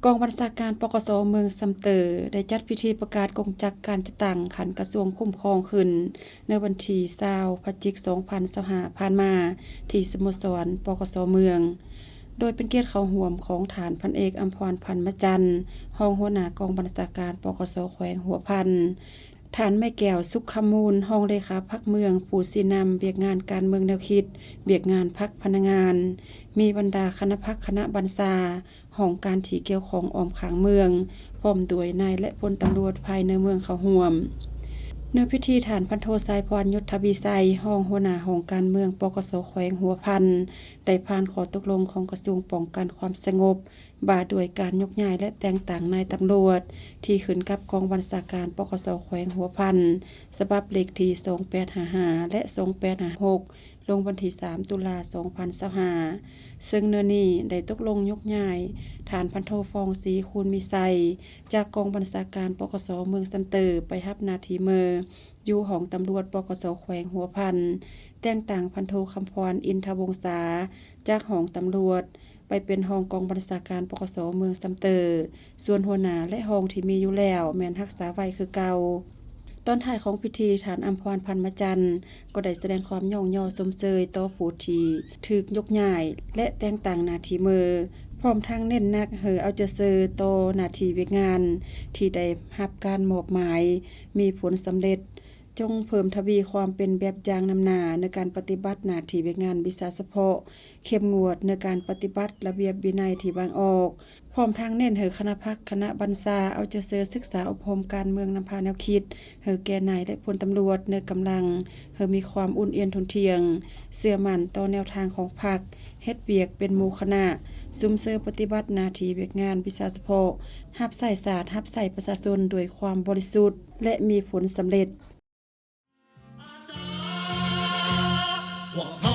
ກອງບັນຊາການ ປກສ ເມືອງຊຳເຕີ ໄດ້ຈັດພິທີປະກາດກົງຈັກການຈັດຕັ້ງຂັ້ນກະຊວງຄຸ້ມຄອງຂຶ້ນ ໃນວັນທີຊາວ ພະຈິກ ສອງພັນຊາວຫ້າ ຜ່ານມາ ທີ່ສະໂມສອນ ປກສ ເມືອງ ໂດຍເປັນກຽດເຂົ້າຮ່ວມຂອງທ່ານພັນເອກ ອຳພອນ ພັນມະຈັນ ຮອງຫົວໜ້າກອງບັນຊາການ ປກສ ແຂວງຫົວພັນ, ທ່ານ ໄມ້ແກ້ວ ສຸກຄຳມູນ ຮອງເລຂາພັກເມືອງ ຜູ້ຊີ້ນຳວຽກງານການເມືອງແນວຄິດ, ວຽກງານພັກພະນັກງານ, ມີບັນດາຄະນະພັກຄະນະບັນຊາ, ຫ້ອງການທີ່ກ່ຽວຂ້ອງອ້ອມຂ້າງເມືອງ, ພ້ອມດ້ວຍນາຍ ແລະ ພົນຕຳຫຼວດພາຍໃນເມືອງເຂົ້າຮ່ວມ. ໃນພິທີ ທ່ານພັນໂທ ສາຍພອນ ຍຸດທະວິໄຊ ຮອງຫົວໜ້າຫ້ອງການເມືອງ ປກສ ແຂວງຫົວພັນ ໄດ້ຜ່ານຂໍ້ຕົກລົງຂອງກະຊວງປ້ອງກັນຄວາມສະຫງົບ ວ່າດ້ວຍການຍົກຍ້າຍ ແລະ ແຕ່ງຕັ້ງນາຍຕຳຫຼວດ ທີ່ຂຶ້ນກັບກອງບັນຊາການ ປກສ ແຂວງຫົວພັນ ສະບັບເລກທີ ສອງແປດຫ້າຫ້າ ແລະ ສອງແປດຫ້າຫົກ ລົງວັນທີ ສາມ ຕຸລາ ສອງພັນຊາວຫ້າ ເຊິ່ງເນື້ອນີ້ໄດ້ຕົກລົງຍົກຍ້າຍ ທ່ານພັນໂທ ຟອງສີ ຄູນມີໄຊ ຈາກກອງບັນຊາການ ປກສ ເມືອງຊຳເຕີ ໄປຮັບໜ້າທີ່ເມີ ຢູ່ຫ້ອງຕຳຫຼວດ ປກສ ແຂວງຫົວພັນ, ແຕ່ງຕັ້ງພັນໂທ ຄຳພອນ ອິນທະວົງສາ ຈາກຫ້ອງຕຳຫຼວດ ໄປເປັນຮອງກອງບັນຊາການ ປກສ ເມືອງຊຳເຕີ, ສ່ວນຫົວໜ້າ ແລະ ຮອງທີ່ມີຢູ່ແລ້ວ ແມ່ນຮັກສາໄວ້ຄືເກົ່າ. ຕອນທ້າຍຂອງພິທີ, ທ່ານ ອຳພອນ ພັນມະຈັນ ກໍໄດ້ສະແດງຄວາມຍ້ອງຍໍຊົມເຊີຍຕໍ່ຜູ້ທີ່ຖືກຍົກຍ້າຍ ແລະ ແຕ່ງຕັ້ງໜ້າທີ່ເມີ, ພ້ອມທັງເນັ້ນໜັກໃຫ້ເອົາໃຈໃສ່ຕໍ່ໜ້າທີ່ວຽກງານທີ່ໄດ້ຮັບການມອບໝາຍ ມີຜົນສຳເລັດ, ຈົ່ງເພີ່ມທະວີຄວາມເປັນແບບຢ່າງນຳໜ້າໃນການປະຕິບັດໜ້າທີ່ວຽກງານວິຊາສະເພາະ, ເຂັ້ມງວດໃນການປະຕິບັດລະບຽບວິໄນທີ່ວາງອອກ, ພ້ອມທັງເນັ້ນໃຫ້ຄະນະພັກຄະນະບັນຊາເອົາໃຈໃສ່ສຶກສາອົບຮົມການເມືອງນຳພາແນວຄິດໃຫ້ແກ່ນາຍ ແລະ ພົນຕຳຫຼວດໃນກຳລັງ ໃຫ້ມີຄວາມອຸ່ນອຽນທົນທ່ຽງ, ເຊື່ອໝັ້ນຕໍ່ແນວທາງຂອງພັກ, ເຮັດວຽກເປັນໝູ່ຄະນະ, ສຸມເຊີຍປະຕິບັດໜ້າທີ່ວຽກງານວິຊາສະເພາະ, ຮັບໃຊ້ຊາດ, ຮັບໃຊ້ປະຊາຊົນດ້ວຍຄວາມບໍລິສຸດ ແລະ ມີຜົນສຳເລັດ. ພວກເຮົາ